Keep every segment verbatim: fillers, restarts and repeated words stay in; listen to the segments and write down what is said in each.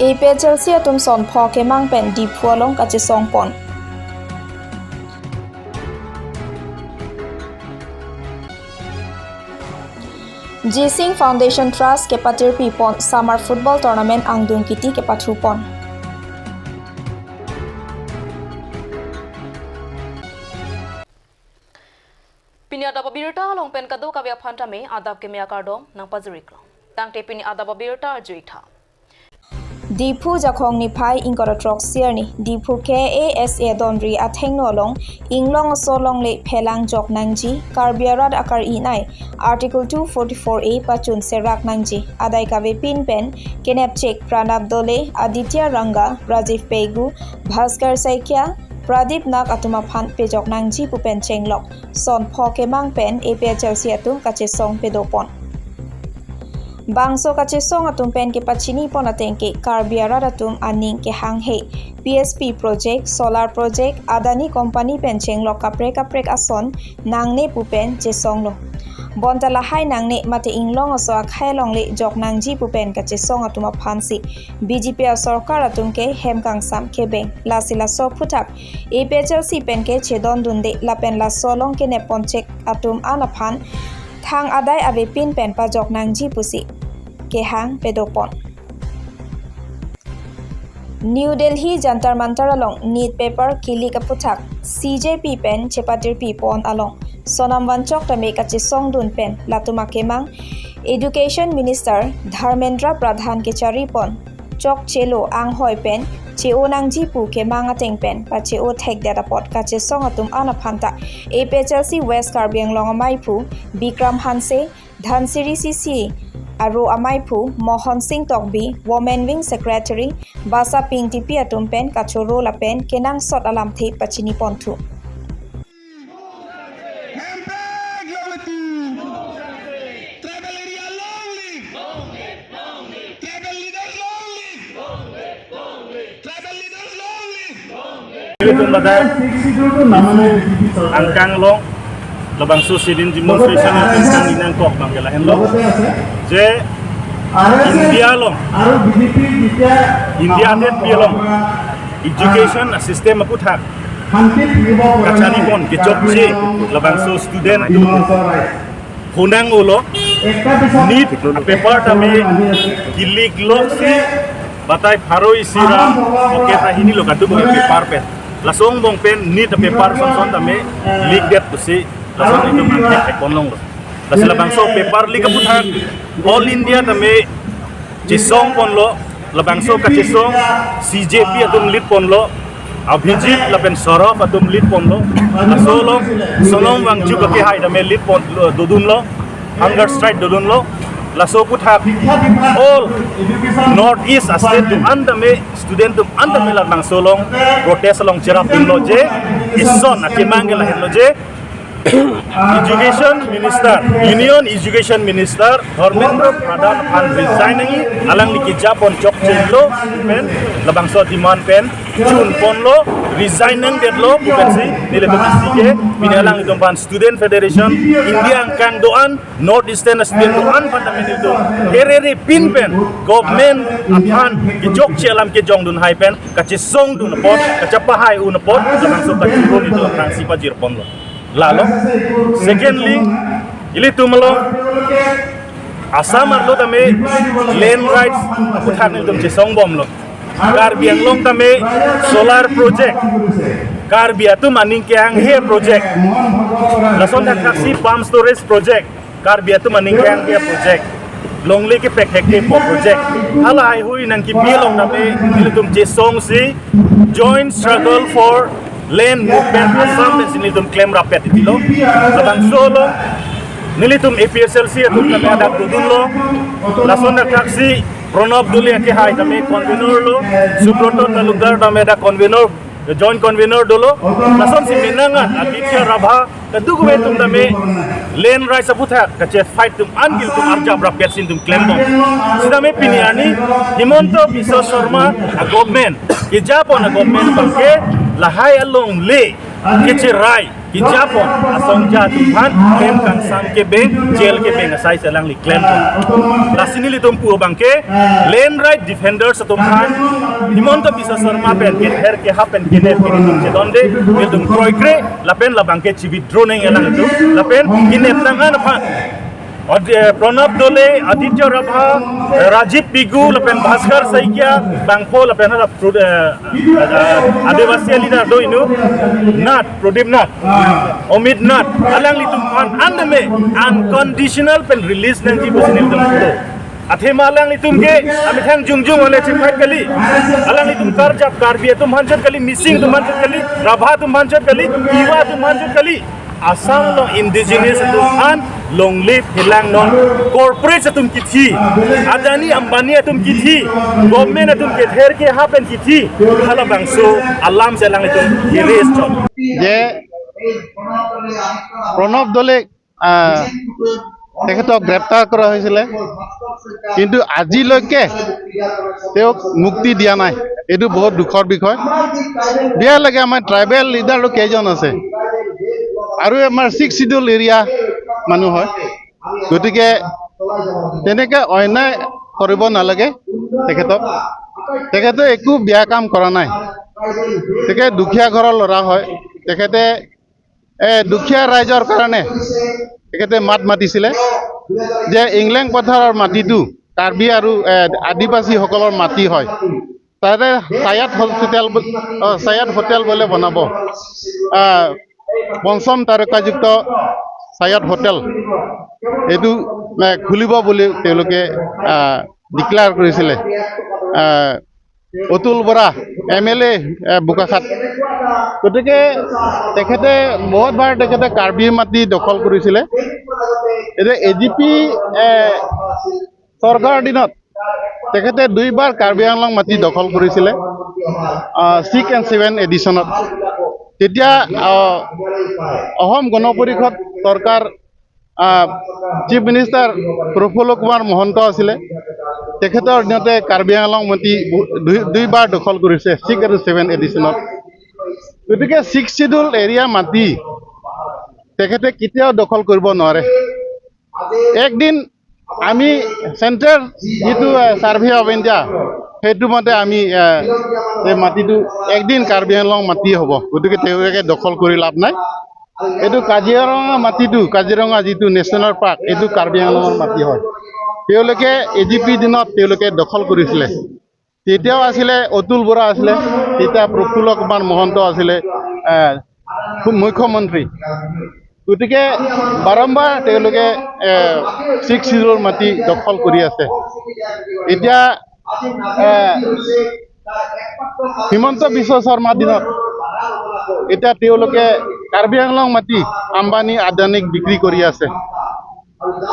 A P H L C atum son pho kemang pen Diphu along kachesong pon. G Singh Foundation Trust kepatirpi pon Summer Football Tournament angdung kiti kepathu pon. Pini adap abirta along pen kadokave aphan tame adap keme akardom nangpajir-iklo. Tangte pini adap abirta arju-ik tha. Diphu Jakhong niphai ingkoi ra throk Sierni, Diphu K A S A adonri athengno along, Inglong aso longle phelang jok nangji, Karbi arat akar-i nei, Article two forty-four A pachun serak nangji, adai kavepin pen, kenepchek Pranab Dole, Aditya Ranga, Rajiv Pegu, Bhaskar Saikia, Pradip Nag atum aphan pejok nangji pu pen chenglok, son pho kemang pen A P H L C atum kachesong pedo pon. Bangso kachesong atum pen kepachini pon ateng ke Karbi arat atum aning kehanghe P S P project, solar project, Adani company pen chenglok kaprek kaprek ason nangne pu pen chesonglo. Bonta lahai nangne mate Inglong aso akhei alongle jok nangji pu pen kachesong atum aphansi B J P asorkar atum ke hem kangsam kebeng. Lasi laso aphuthak A P H L C pen ke chedondunde lapen laso along kenep ponchek atum an aphan thang adai avepin pen pajok nangji pusi kehang pedo pon. New Delhi Jantar Mantar along NEET paper ki-leak aphuthak C J P pen chepatirpi pon along Sonam Wangchuk tame kachesongdun pen latum akemang Education Minister Dharmendra Pradhan kechari pon chokchelo anghoi pen che-o nangji pu kemang ateng pen pache-o thekdet apot kachesong atum an aphan ta A P H L C West Karbi Anglong amaiphu Bikram Hanse, Dhansiri C C aro amaiphu Mohon Singh Tokbi, Women Wing Secretary Basa Pingtipi atum pen kachoro lapen kenangsot alamthe pachini ponthu. Hemprek long live! Tribal area long live! Tribal leaders long live! Tribal leaders long live! Ilitum ladak angkang along labangso sit-in demonstration angkang inang kok abang ke lahenlo. Je India along, India adet pi along education system aphuthak kachari pon kechokche labangso student atum honang-olo. NEET paper tame ki-leak loksi batai pharo isi ra pocket ra hini lo kaduk paper pen. Laso angbong pen NEET paper son son tame leak det pusi laso itum angthek pon longlo. Lasi labangso paper leak aphuthak All India tame chesong ponlo, labangso kachesong C J P atum lead ponlo, Abhijit lapen Saurav atum lead ponlo, laso along Sonam Wangchuk akehai tame lead pon, dodunlo, hunger strike dodunlo, laso aphuthak all North East a-state atum an tame, student atum an tame labangso along protest along cherapdunlo je ison akemang ke lahenlo je Education Minister, Union Education Minister Dharmendra Pradhan aphan resign nangji, alangli keja pon chokchelo pen labangso demand pen chun ponlo, resign nangdetlo pu pensi nelitum isi ke pini alanglitum aphan Student Federation India angkang do-an, North Eastern student do-an aphan tame nelitum herere pin pen government aphan kechokche alam kejongdun hai pen kachesongdun apot, kachepahai un apot labangso kachoro nelitum aphansi pajir ponlo. Lalo. Secondly, ilitum along Assam arlo tame land rights aphuthak nelitum chesong bomlo. Karbi Anglong tame solar project, Karbi atum aning kehanghe project, lason thakthak si pump storage project, Karbi atum aning kehanghe project, longle kepek hekte po project. Halahai hui nangkipi along tame nelitum chesongsi joint struggle for land movement Assam pensi nelitum klem rapet titilo. Labangso along nelitum A P H L C atum tame adak dodunlo. Lason thakthak si Pranab Dole akehai tame convener lo, Subrata Talukdar tame adak convener, joint convener dolo. Lasonsi menangan Aditya Rabha kadokave atum tame land rights aphuthak kache-fight atum an ke ilitum arjap rapet si nelitum klem bom. Sitame pini arni Himanta Biswa Sarma a-government, keja pon a-government abang ke lahai alongle kecherai Kejapon asong atum aphan hem kangsam kebeng, jail kebeng asai si alangli klem. Lasi nelitum pu abangke land right defenders atum aphan Himanta Biswa Sarma pen kether kehap pen kenep ke nelitum chedonde, nelitum kroikre, lapen labangke chi-withdraw nang alanglitum, lapen kenep nang-an aphan. Odi-, eh, Pranab Dole, Aditya Rabha, eh, Rajib Pigu, lapen Bhaskar Saikia, bangpho lapen hala Pro-, eh, eh, Adivasi leader do inu, Nath, Pradip Nath, Amit Nath, alanglitum aphan andame unconditional pen release nangji pusi nelitum do. Athema alanglitum ke amethang jongjong ole chiphat kali. Alanglitum karjap Karbi atum aphan chot kali, Mising atum aphan chot kali, Rabha atum aphan chot kali, Tiwa atum aphan chot kali. Assam along indigenous atum aphan longle phelang non, corporate atum kithi, Adani Ambani atum kithi, government atum kether kehap pen kithi, halabangso alam si alanglitum erase chot. Je Pranab দলে, আহ, তেখেতক গ্ৰেপ্তাৰ কৰা হৈছিলে, কিন্তু আজিলৈকে তেওঁক মুক্তি দিয়া নাই। এইটো বহুত দুখৰ বিষয়। বেয়া লাগে, আমাৰ ট্ৰাইবেল লিডাৰ কেইজন আছে আৰু আমাৰ ছিক্স চিডিউল এৰিয়া মানুহ হয়, গতিকে তেনেকে অন্যায় কৰিব নালাগে তেখেতক। তেখেতে একো বেয়া কাম কৰা নাই। তেখেত দুখীয়া ঘৰৰ ল'ৰা হয়। তেখেতে এ, দুখীয়া ৰাইজৰ কাৰণে তেখেতে মাত মাতিছিলে যে ইংলেং পথাৰৰ মাটিটো কাৰ্বি আৰু, এ, আদিবাসীসকলৰ মাটি হয়। তাতে চায়াদ হস্পিটেল বু-, অ, চায়াদ হোটেল বোলে বনাব। আ, পঞ্চম তাৰকাযুক্ত চায়াদ হোটেল এইটো, এ, খুলিব বুলি তেওঁলোকে, আ, ডিক্লেয়াৰ কৰিছিলে। আ, অতুল বৰা, এম এল এ, এ, বোকাখাত। গতিকে তেখেতে বহুত বাৰ তেখেতে কাৰ্বি মাটি দখল কৰিছিলে। এতিয়া এ জি পি, এ, চৰকাৰৰ দিনত তেখেতে দুইবাৰ কাৰ্বি আংলং মাটি দখল কৰিছিলে, আহ, ছিক্স এণ্ড ছেভেন এডিশ্যনত। তেতিয়া, আহ, অসম গণ পৰিষদ চৰকাৰ, আহ, চিফ মিনিষ্টাৰ প্ৰফুল্ল কুমাৰ মহন্ত আছিলে, তেখেতৰ দিনতে কাৰ্বি আংলং মাটি বু-, দুই, দুইবাৰ দখল কৰিছে ছিক্স আৰু ছেভেন এডিশ্যনত। গতিকে ছিক্স চিডিউল এৰিয়া মাটি তেখেতে কেতিয়াও দখল কৰিব নোৱাৰে। একদিন আমি চেণ্ট্ৰেল যিটো, এ, ছাৰ্ভে অফ ইণ্ডিয়া, সেইটো মতে আমি, এ, এই মাটিটো একদিন কাৰ্বি আংলং মাটি হ'ব, গতিকে তেওঁলোকে দখল কৰি লাভ নাই। এইটো কাজিৰঙা মাটিটো, কাজিৰঙা যিটো নেশ্যনেল পাৰ্ক, এইটো কাৰ্বি আংলঙৰ মাটি হয়। তেওঁলোকে এ জি পি দিনত তেওঁলোকে দখল কৰিছিলে। তেতিয়াও আছিলে অতুল বৰা আছিলে, তেতিয়া প্ৰফুল্ল কুমাৰ মহন্ত আছিলে, এ, মুখ্যমন্ত্ৰী। গতিকে বাৰম্বাৰ তেওঁলোকে, এ, ছিক্স চিডিউলৰ মাটি দখল কৰি আছে। এতিয়া, এ, হিমন্ত বিশ্ব শৰ্মাৰ দিনত এতিয়া তেওঁলোকে কাৰ্বি আংলং মাটি আম্বানী আদানীক বিক্ৰী কৰি আছে,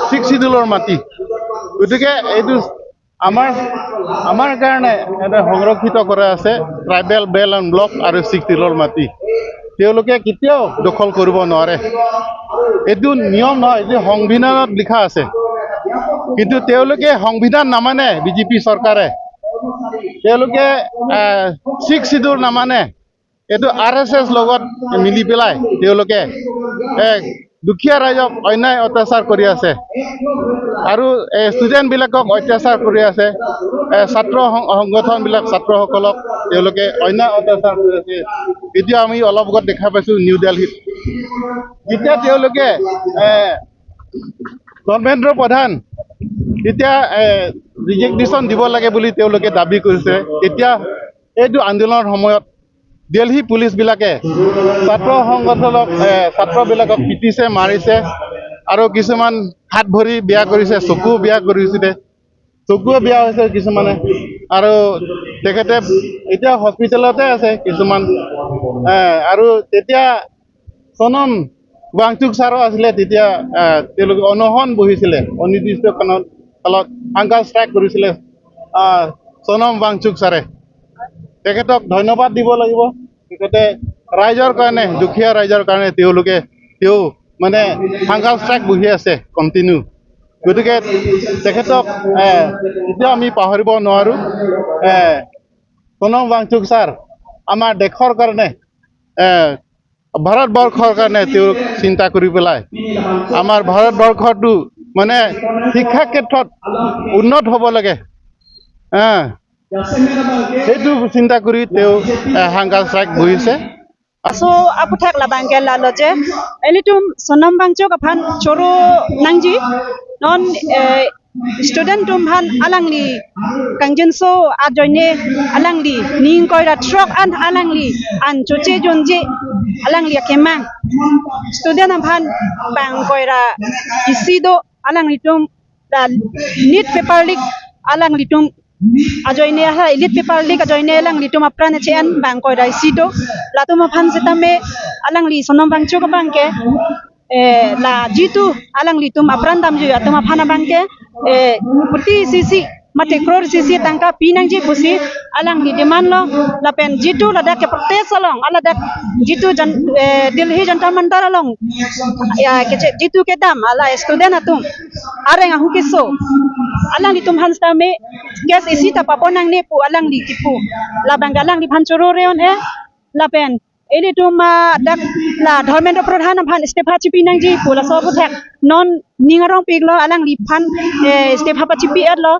ছিক্স চিডিউলৰ মাটি। গতিকে এইটো আমাৰ, আমাৰ কাৰণে এটা সংৰক্ষিত কৰা আছে ট্ৰাইবেল বেল্ট এণ্ড ব্লক আৰু ছিক্স চিডিউলৰ মাটি। তেওঁলোকে কেতিয়াও দখল কৰিব নোৱাৰে। এইটো নিয়ম নহয়, এইটো সংবিধানত লিখা আছে। কিন্তু তেওঁলোকে সংবিধান নামানে, বি জে পি চৰকাৰে। তেওঁলোকে, আহ, ছিক্স চিডিউল নামানে। এইটো আৰ এছ এছ লগত মিলি পেলাই তেওঁলোকে, এ, দুখীয়া ৰাইজক অন্যায় অত্যাচাৰ কৰি আছে। আৰু, এ, ষ্টুডেণ্ট বিলাকক অত্যাচাৰ কৰি আছে। এ, ছাত্ৰ সং-, সংগঠন বিলাক, ছাত্ৰসকলক তেওঁলোকে অন্যায় অত্যাচাৰ কৰি আছে। এতিয়া আমি অলপ আগত দেখা পাইছো নিউ দিল্লীত, যেতিয়া তেওঁলোকে, এ, ধৰ্মেন্দ্ৰ প্ৰধান যেতিয়া, এ, ৰিজিগনেশ্যন দিব লাগে বুলি তেওঁলোকে দাবী কৰিছে, তেতিয়া এইটো আন্দোলনৰ সময়ত দিল্লী পুলিচ বিলাকে ছাত্ৰ সংগঠনক, এ, ছাত্ৰবিলাকক পিটিছে, মাৰিছে আৰু কিছুমান হাত ভৰি বেয়া কৰিছে, চকু বেয়া কৰিছিলে, চকুৱে বেয়া হৈছে কিছুমানে। আৰু তেখেতে এতিয়া হস্পিটেলতে আছে কিছুমান। এ, আৰু তেতিয়া চনম ৱাংচুক ছাৰো আছিলে, তেতিয়া, এ, তেওঁলোকে অনশন বহিছিলে, অনিৰ্দিষ্ট কালত, কালত হাংগাৰ ষ্ট্ৰাইক কৰিছিলে, আ, চনম ৱাংচুক ছাৰে। তেখেতক ধন্যবাদ দিব লাগিব। তেখেতে ৰাইজৰ কাৰণে, দুখীয়া ৰাইজৰ কাৰণে তেওঁলোকে, তেওঁ মানে হাংগাৰ ষ্ট্ৰাইক বহি আছে কণ্টিনিউ। গতিকে তেখেতক, এ, কেতিয়াও আমি পাহৰিব নোৱাৰো। এ, চনম ৱাংচুক ছাৰ আমাৰ দেশৰ কাৰণে, এ, ভাৰতবৰ্ষৰ কাৰণে তেওঁ চিন্তা কৰি পেলাই আমাৰ ভাৰতবৰ্ষটো মানে শিক্ষা ক্ষেত্ৰত উন্নত হ'ব লাগে। হা, সেইটো চিন্তা কৰি তেওঁ, এ, হাংগাৰ ষ্ট্ৰাইক বহিছে। So, aphuthak labang ke lalo je, ilitum Sonam Wangchuk aphan choro nangji, non, eh, student atum aphan alangli kangjinso ajoine alangli ning koira throk an alangli an choche jonje alangli akemang. Student aphan bang koira isi do alanglitum la NEET paper leak alanglitum ajoine ha NEET paper leak ajoine alanglitum apran che-en bang koira isi do. Latum aphan setame alangli Sonam Wangchuk abang ke, eh, la jitu alanglitum apran damjui atum aphan abang ke, eh, kuti sisi mate crore sisi tangka pinangji pusi alangli demand lo. Lapen jitu ladak ke protest along, aladak jitu jan-, eh, Delhi Jantar Mantar along, ya, keche-, jitu kedam ala student atum areng ahu keso, alanglitum aphan setame case isi ta papo nangne pu alangli kipu. Labang ke alangliphan choro re-on-e, lapen ilitum, ah, dak la Dharmendra Pradhan aphan istifa chipi nangji pu laso aphuthak non ning arongpik lo alangliphan, eh, istifa pachipi-et lo.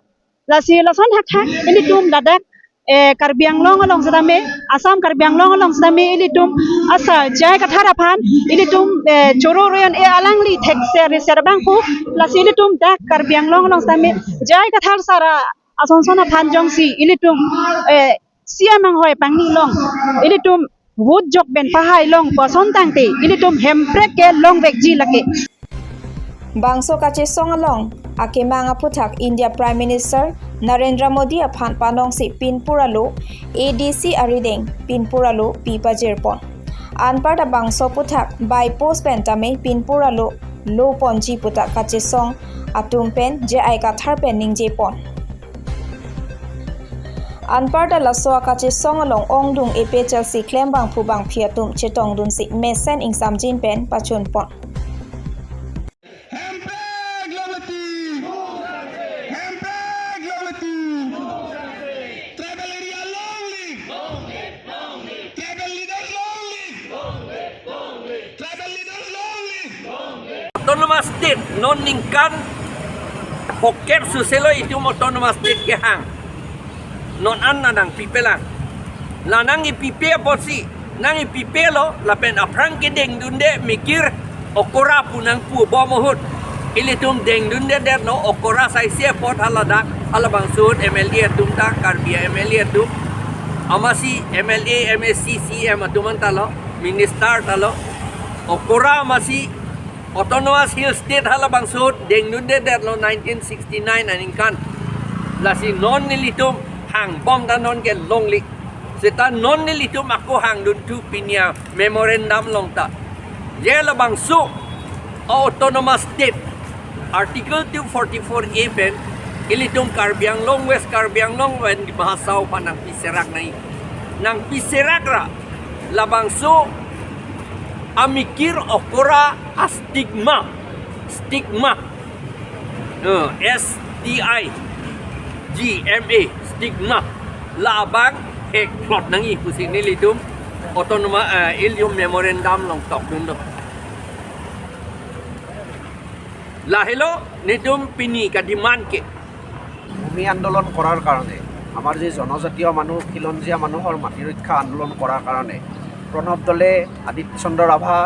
Lasi lason hakhak ilitum ladak, eh, Karbi Anglong along setame, Assam Karbi Anglong along setame ilitum asar J I Kathar aphan ilitum, eh, choro re-on-e, alangli thekser reser abang pu. Lasi ilitum dak Karbi Anglong along setame J I Kathar sar asonson aphan jongsi ilitum, eh, C M anghoi pangni long, ilitum vote jok pen pahai long pu ason tangte ilitum hemprek ke longvekji lake. Bangso kachesong along akemang aphuthak India Prime Minister Narendra Modi aphan panongsi pinpur alo A D C arideng pinpur alo pi pajirpon. Anparta bangso aphuthak by post pen tame pinpur alo loponji puta kachesong atum pen J I Kathar pen ningjepon. Anparta laso akachesong along ongdung A P H L C klembangphu bangphi atum chetongdunsi mesen ingsamjin pen pachunpon. Hemprek long leti! Hemprek long leti! Tribal area long live! Tribal leaders long live! Tribal leaders long live! Autonomous State non ningkan phokep suselo itum Autonomous State kehang. Non an nangpipelang. La nangpipe apotsi, nangpipelo lapen aphrang kedengdunde mikir okora pu nangpubom ahut. Ilitum dengdundedetlo okora saisi apot haladak, halabangso ahut M L A atum ta, Karbi M L A atum. Amatsi M L A, M A C, C M atum an talo, minister talo. Okora amatsi Autonomous Hill State halabangso ahut dengdundedetlo nineteen sixty-nine aningkan. Lasi non nelitum hangbom ta non ke longle. Seta non nelitum ako hangdunthu pini a-memorandum along ta. Je labangso Autonomous State Article two forty-four A pen ilitum Karbi Anglong, West Karbi Anglong pen Dima Hasao aphan nangpiserak nai. Nangpiserak ra labangso amikir okora a-stigma, stigma, eh, S T I G M A, stigma, labang hekplot nangji pusi nelitum Autonomous, eh, ilitum memorandum along tokdun do. Lahelo nelitum pini ka-demand ke ভূমি আন্দোলন কৰাৰ কাৰণে, আমাৰ যি জনজাতীয় মানুহ, খিলঞ্জীয়া মানুহৰ মাটি ৰক্ষা আন্দোলন কৰাৰ কাৰণে প্ৰণৱ দলে আদিত্য চন্দ্ৰ ৰাভা,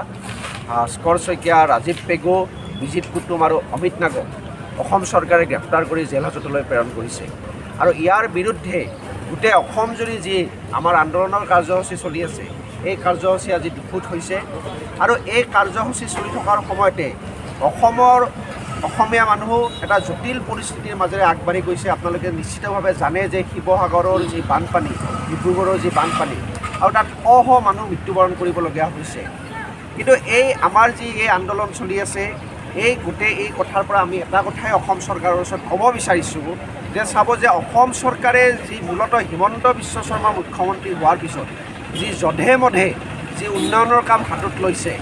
ভাস্কৰ শইকীয়া, ৰাজীৱ পেগু, বিজিত কুটুম আৰু অমিত নাগক অসম চৰকাৰে গ্ৰেপ্তাৰ কৰি জেল হাজতলৈ প্ৰেৰণ কৰিছে। আৰু ইয়াৰ বিৰুদ্ধে গোটেই অসমজুৰি যি আমাৰ আন্দোলনৰ কাৰ্যসূচী চলি আছে, এই কাৰ্যসূচী আজি দুফুট হৈছে। আৰু এই কাৰ্যসূচী চলি থকাৰ সময়তে অসমৰ অসমীয়া মানুহ এটা জটিল পৰিস্থিতিৰ মাজেৰে আগবাঢ়ি গৈছে। আপোনালোকে নিশ্চিতভাৱে জানে যে শিৱসাগৰৰ যি বানপানী, ডিব্ৰুগড়ৰ যি বানপানী, আৰু তাত শ শ মানুহ মৃত্যুবৰণ কৰিবলগীয়া হৈছে। কিন্তু এই আমাৰ যি এই আন্দোলন চলি আছে, এই গোটেই এই কথাৰ পৰা আমি এটা কথাই অসম চৰকাৰৰ ওচৰত ক'ব বিচাৰিছোঁ যে চাব যে অসম চৰকাৰে যি মূলতঃ হিমন্ত বিশ্ব শৰ্মা মুখ্যমন্ত্ৰী হোৱাৰ পিছত যি জধে মধে যি উন্নয়নৰ কাম হাতত লৈছে,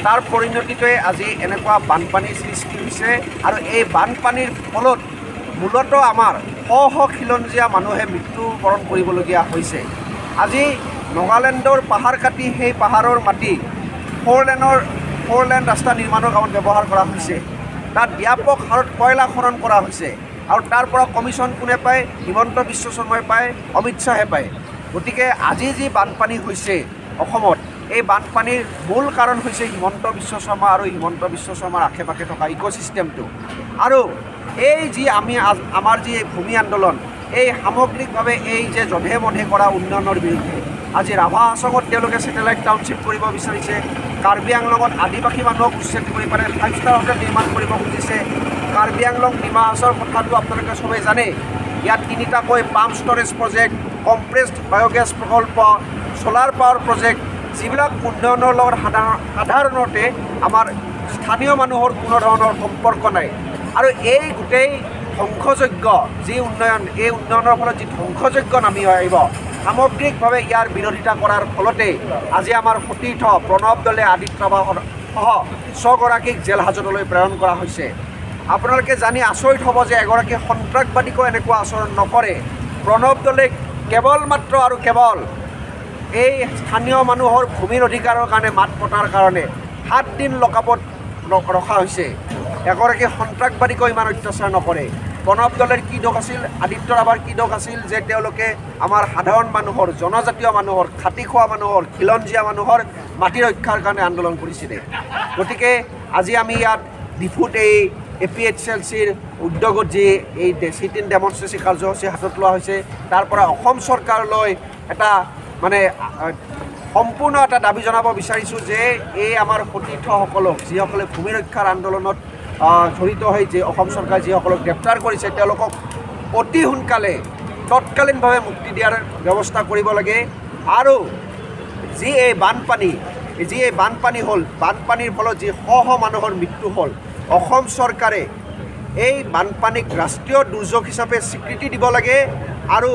তাৰ পৰিণতিটোৱে আজি এনেকুৱা বানপানীৰ সৃষ্টি হৈছে। আৰু এই বানপানীৰ ফলত মূলতঃ আমাৰ শ শ খিলঞ্জীয়া মানুহে মৃত্যুবৰণ কৰিবলগীয়া হৈছে। আজি নগালেণ্ডৰ পাহাৰ কাটি সেই পাহাৰৰ মাটি ফ'ৰ লেনৰ ফ'ৰ লেন ৰাস্তা নিৰ্মাণৰ কামত ব্যৱহাৰ কৰা হৈছে। তাত ব্যাপক হাৰত কয়লা খনন কৰা হৈছে আৰু তাৰ পৰা কমিশ্যন কোনে পায়? হিমন্ত বিশ্ব শৰ্মাই পায়, অমিত শ্বাহে পায়। গতিকে আজি যি বানপানী হৈছে অসমত, এই বানপানীৰ মূল কাৰণ হৈছে হিমন্ত বিশ্ব শৰ্মা আৰু হিমন্ত বিশ্ব শৰ্মাৰ আশে পাশে থকা ইক'চিষ্টেমটো। আৰু এই যি আমি আজ- আমাৰ যি এই ভূমি আন্দোলন, এই সামগ্ৰিকভাৱে এই যে জধে মধে কৰা উন্নয়নৰ বিৰুদ্ধে আজি ৰাভা হাছঙত তেওঁলোকে ছেটেলাইট টাউনশ্বিপ কৰিব বিচাৰিছে, কাৰ্বি আংলঙত আদিবাসী মানুহক উচ্ছেদ কৰি পেলাই ফাইভ ষ্টাৰ হোটেল নিৰ্মাণ কৰিব খুজিছে। কাৰ্বি আংলং ডিমা হাছাওৰ কথাটো আপোনালোকে সবেই জানে, ইয়াত তিনিটাকৈ pump storage project, compressed biogas প্ৰকল্প, ছ'লাৰ পাৱাৰ প্ৰজেক্ট, যিবিলাক উন্নয়নৰ লগত সাধাৰণ সাধাৰণতে আমাৰ স্থানীয় মানুহৰ কোনো ধৰণৰ সম্পৰ্ক নাই। আৰু এই গোটেই ধ্বংসযজ্ঞ, যি উন্নয়ন, এই উন্নয়নৰ ফলত যি ধ্বংসযজ্ঞ নামি আহিব, সামগ্ৰিকভাৱে ইয়াৰ বিৰোধিতা কৰাৰ ফলতেই আজি আমাৰ সতীৰ্থ প্ৰণৱ দলে আদিত্য ৰাভাসহ ছগৰাকীক জেল হাজতলৈ প্ৰেৰণ কৰা হৈছে। আপোনালোকে জানি আচৰিত হ'ব যে এগৰাকী সন্ত্ৰাসবাদীকো এনেকুৱা আচৰণ নকৰে। প্ৰণৱ দলে কেৱল মাত্ৰ আৰু কেৱল এই স্থানীয় মানুহৰ ভূমিৰ অধিকাৰৰ কাৰণে মাত মতাৰ কাৰণে সাত দিন লকআপত ৰ- ৰখা হৈছে। এগৰাকী সন্ত্ৰাসবাদীকো ইমান অত্যাচাৰ নকৰে। প্ৰণৱ দলেৰ কি দোষ আছিল, আদিত্য ৰাভাৰ কি দোষ আছিল যে তেওঁলোকে আমাৰ সাধাৰণ মানুহৰ, জনজাতীয় মানুহৰ, খাটি খোৱা মানুহৰ, খিলঞ্জীয়া মানুহৰ মাটি ৰক্ষাৰ কাৰণে আন্দোলন কৰিছিলে? গতিকে আজি আমি ইয়াত ডিফুত এই এ পি এইচ এল চিৰ উদ্যোগত যি এই ডে- চিট ইন ডেমনষ্ট্ৰেচন কাৰ্যসূচী হাতত লোৱা হৈছে, তাৰ পৰা অসম চৰকাৰলৈ এটা মানে আহ, সম্পূৰ্ণ এটা দাবী জনাব বিচাৰিছোঁ যে এই আমাৰ সতীৰ্থসকলক, যিসকলে ভূমি ৰক্ষাৰ আন্দোলনত আহ, জড়িত হৈ যে অসম চৰকাৰে যিসকলক গ্ৰেপ্তাৰ কৰিছে, তেওঁলোকক অতি সোনকালে তৎকালীনভাৱে মুক্তি দিয়াৰ ব্যৱস্থা কৰিব লাগে। আৰু যি এই বানপানী, যি এই বানপানী হ'ল, বানপানীৰ ফলত যি শ শ মানুহৰ মৃত্যু হ'ল, অসম চৰকাৰে এই বানপানীক ৰাষ্ট্ৰীয় দুৰ্যোগ হিচাপে স্বীকৃতি দিব লাগে আৰু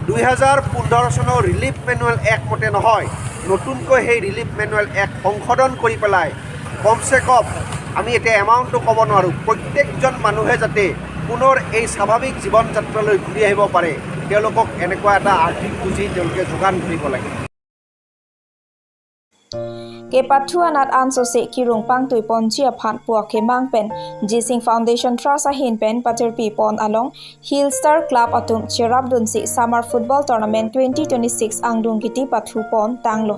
দুই হাজাৰ পোন্ধৰ চনৰ ৰিলিফ মেনুৱেল এক্ট মতে নহয়, নতুনকৈ সেই ৰিলিফ মেনুৱেল এক্ট সংশোধন কৰি পেলাই কমচে কম, আমি এতিয়া এমাউণ্টটো ক'ব নোৱাৰোঁ, প্ৰত্যেকজন মানুহে যাতে পুনৰ এই স্বাভাৱিক জীৱন যাত্ৰালৈ ঘূৰি আহিব পাৰে, তেওঁলোকক এনেকুৱা এটা আৰ্থিক পুঁজি তেওঁলোকে যোগান ধৰিব লাগে। Kepathu anat ansose kirung pangtui ponji aphan pu akemang pen Jising Foundation Trust ahin pen patirpi pon along Hill Star Club atum cherapdunsi Summer Football Tournament twenty twenty-six angdung kiti pathu pon tanglo.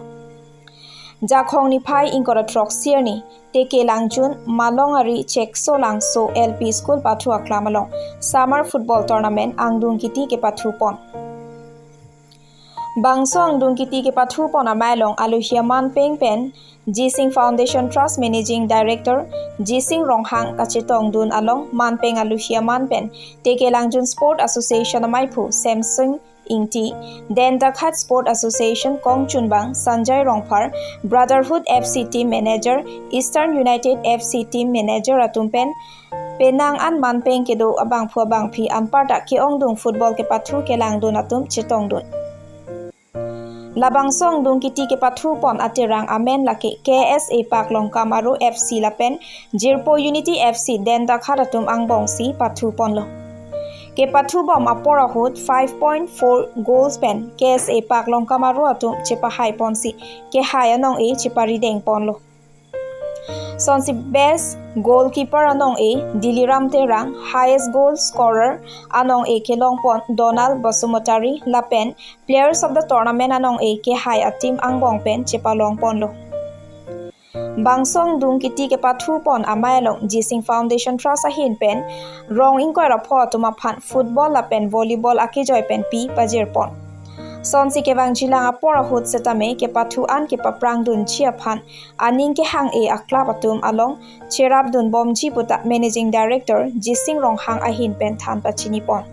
Jakhong niphai ingkoi ra throk sirni Teke Langjun Malongari Chekso Langso L P School pathu aklam along Summer Football Tournament angdung kiti kepathu pon. Bangso angdung kiti kepathu pon amei along alohi amanpeng pen Jising Foundation Trust Managing Director Jising Ronghang kachetongdun along manpeng alohi aman pen Teke Langjun Sport Association ameiphu Samsung Ingti, Den Dakhat Sport Association kongchunbang Sanjay Rongphar, Brotherhood F C Team Manager, Eastern United F C Team Manager atum pen penang an manpeng kedo abangphu abangphi anparta ke-ongdung football kepathu kelangdun atum chetongdun. Labangso angdung kiti kepathu pon aterang amen lake K S A Park Longkam Aro F C lapen Jirpo Unity F C Den Dakhat atum angbongsi pathu ponlo. Kepathu bom apor ahut five point four goals pen K S A Park Longkam Aro atum chepahai ponsi kehai anong-e cheparideng ponlo. Sonsi best goalkeeper anong-e Diliram Terang, highest goal scorer anong-e kelong pon Donald Basumatary lapen players of the tournament anong-e kehai ateam angbong pen chepalong ponlo. Bangso angdung kiti kepathu pon amei along Jising Foundation Trust ahin pen rong ingkoi ra pho atum aphan football lapen volleyball akejoi pen pi pajir pon. Sonsi kevangjilang apor ahut setame kepathu an kepaprangdunji aphan aning kehang-e a-club atum along cherapdun bomji puta Managing Director Jising Ronghang ahin pen than pachini pon.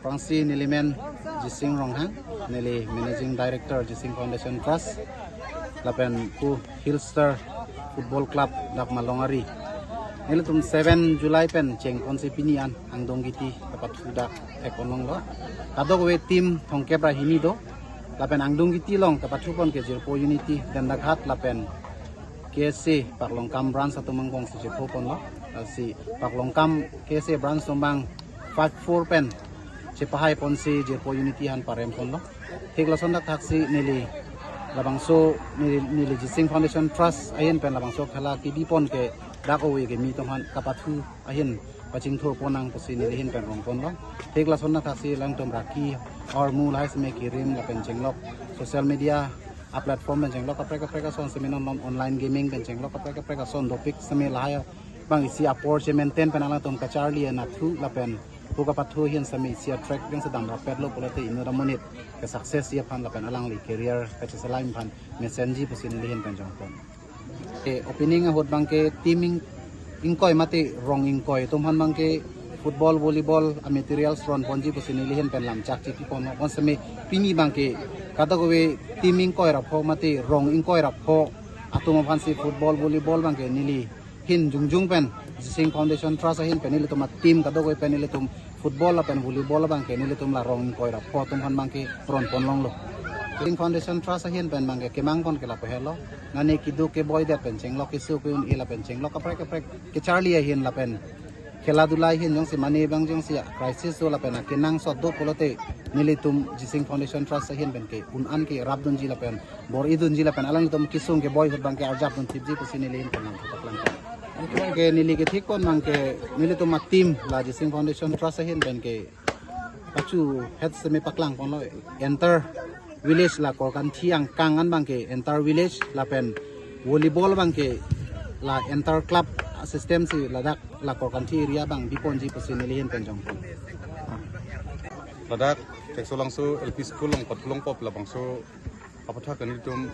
Aphrangsi neli men Jising Ronghang, neli Managing Director Jising Foundation Trust, lapen pu Hill Star Football Club dak Malongari. Nelitum seven July pen chengponsi pini an angdung kiti Pathu dak thekpon longlo. Kadokave team thomkep ra hini do. Lapen angdung kiti along kapathu pon ke Jirpo Unity, Dendaghat lapen K S A Paklongkam branch atum angbong si chepho ponlo. Lasi Paklongkam K S A branch atum abang five four pen chepahai ponsi Jirpo Unity aphan parem ponlo. Thik lason thakthaksi neli labangso neli, neli Jising Foundation Trust ahin pen labangso khela kebi pon ke dak ove kimi atum aphan kapathu ahin pachingthur pon nang pusi neli ahin pen rong ponlo. Thik lason thakthaksi alangtum raki ahormu lahai seme kirim lapen chenglok social media a platform pen chenglok kaprek kaprek ason seme non non online gaming pen chenglok kaprek kaprek ason dopik seme lahai abang isi apor che maintain pen alangtum kacharli anatthu lapen pu kapathu ahin seme isi a track yang sedang rapet lo pulote inut amonit ke success ji aphan lapen alangli career kacheselam aphan mesenji pusi neli ahin pen jong pon. Eh, opening ahut abang ke team ing-, ingkoi mate rong ingkoi atum aphan abang ke football, volleyball a materials ron ponji pusi neli ahin pen lam chak chipi pon. Onseme pini abang ke kadokave team ingkoi ra pho mate rong ingkoi ra pho atum aphansi football, volleyball abang ke neli ahin jongjong pen Jising Foundation Trust ahin pen nelitum a team kadokave pen nelitum football lapen volleyball abang ke nelitum la rong ingkoi ra pho atum aphan abang ke ron pon longlo. Jising Foundation Trust ahin pen abang ke kemang pon ke lapu helo. Nane keduk keboi det pen chenglok keso ke-un-e lapen chenglok kaprek kaprek kacharli ahin lapen khela dula ahin jongsi mane abang jongsi a crisis do lapen akenangsot do pulote nelitum Jising Foundation Trust ahin pen ke un-an kerap dunji lapen bor-i dunji lapen alanglitum kesung keboi ahut abang ke arjap dun thipji pusi neli ahin pen lam paklang. Anke neli kethik pon abang ke nelitum a team la Jising Foundation Trust ahin pen ke pachu het seme paklang ponlo, enter village la Korkanthi angkang an abang ke enter village lapen volleyball abang ke la enter club system si ladak la Korkanthi area abang bi ponji pusi neli ahin pen jong pon. Ladak Theksolangso L P School along pathu long pop labangso apatha ke nelitum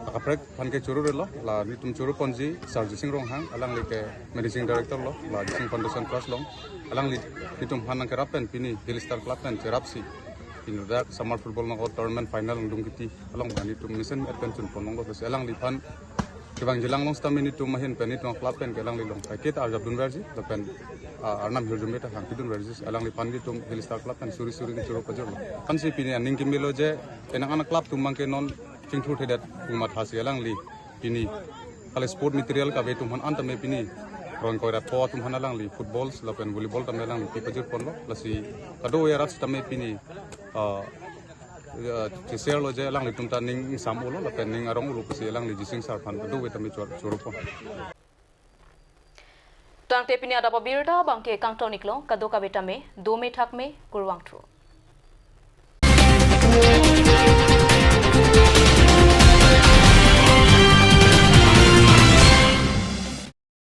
akaprek aphan ke choro relo, la nelitum choro ponji Sir Jising Ronghang, alangli ke Managing Director lo, la Jising Foundation Trust along, alangli nelitum aphan nangkerap pen pini Hill Star Club pen cherapsi pini ladak summer football knockout tournament final angdung kiti along nelitum mesen et pen chun pon longlo pusi alangliphan kevangji lang long sitame nelitum ahin pen nelitum club pen ke alangli along packet arjap dunverji lapen, ah, arnam hirjume ta hangpi dunverji alangliphan nelitum Hill Star Club pen suri suri nelitum choro pajirlo. Ansi pini aning kemelo je penang an a club atum abang ke non chingthurthedet pu mathasi alangli pini kali sport material kave atum aphan an tame pini rong ingkoi ra pho atum aphan alangli football lapen volleyball tame alangli pi pajir ponlo. Lasi kadokave arat sitame pini, ah, ya, che-share lo je alanglitum ta ning ingsam-olo lapen ning arong-olo pusi alangli Jising Sir aphan kadokave tame chor-, choro pon. Tangte pini adap abirta abang ke kangton-iklo, kadokave tame dome thakme, kurvangthu.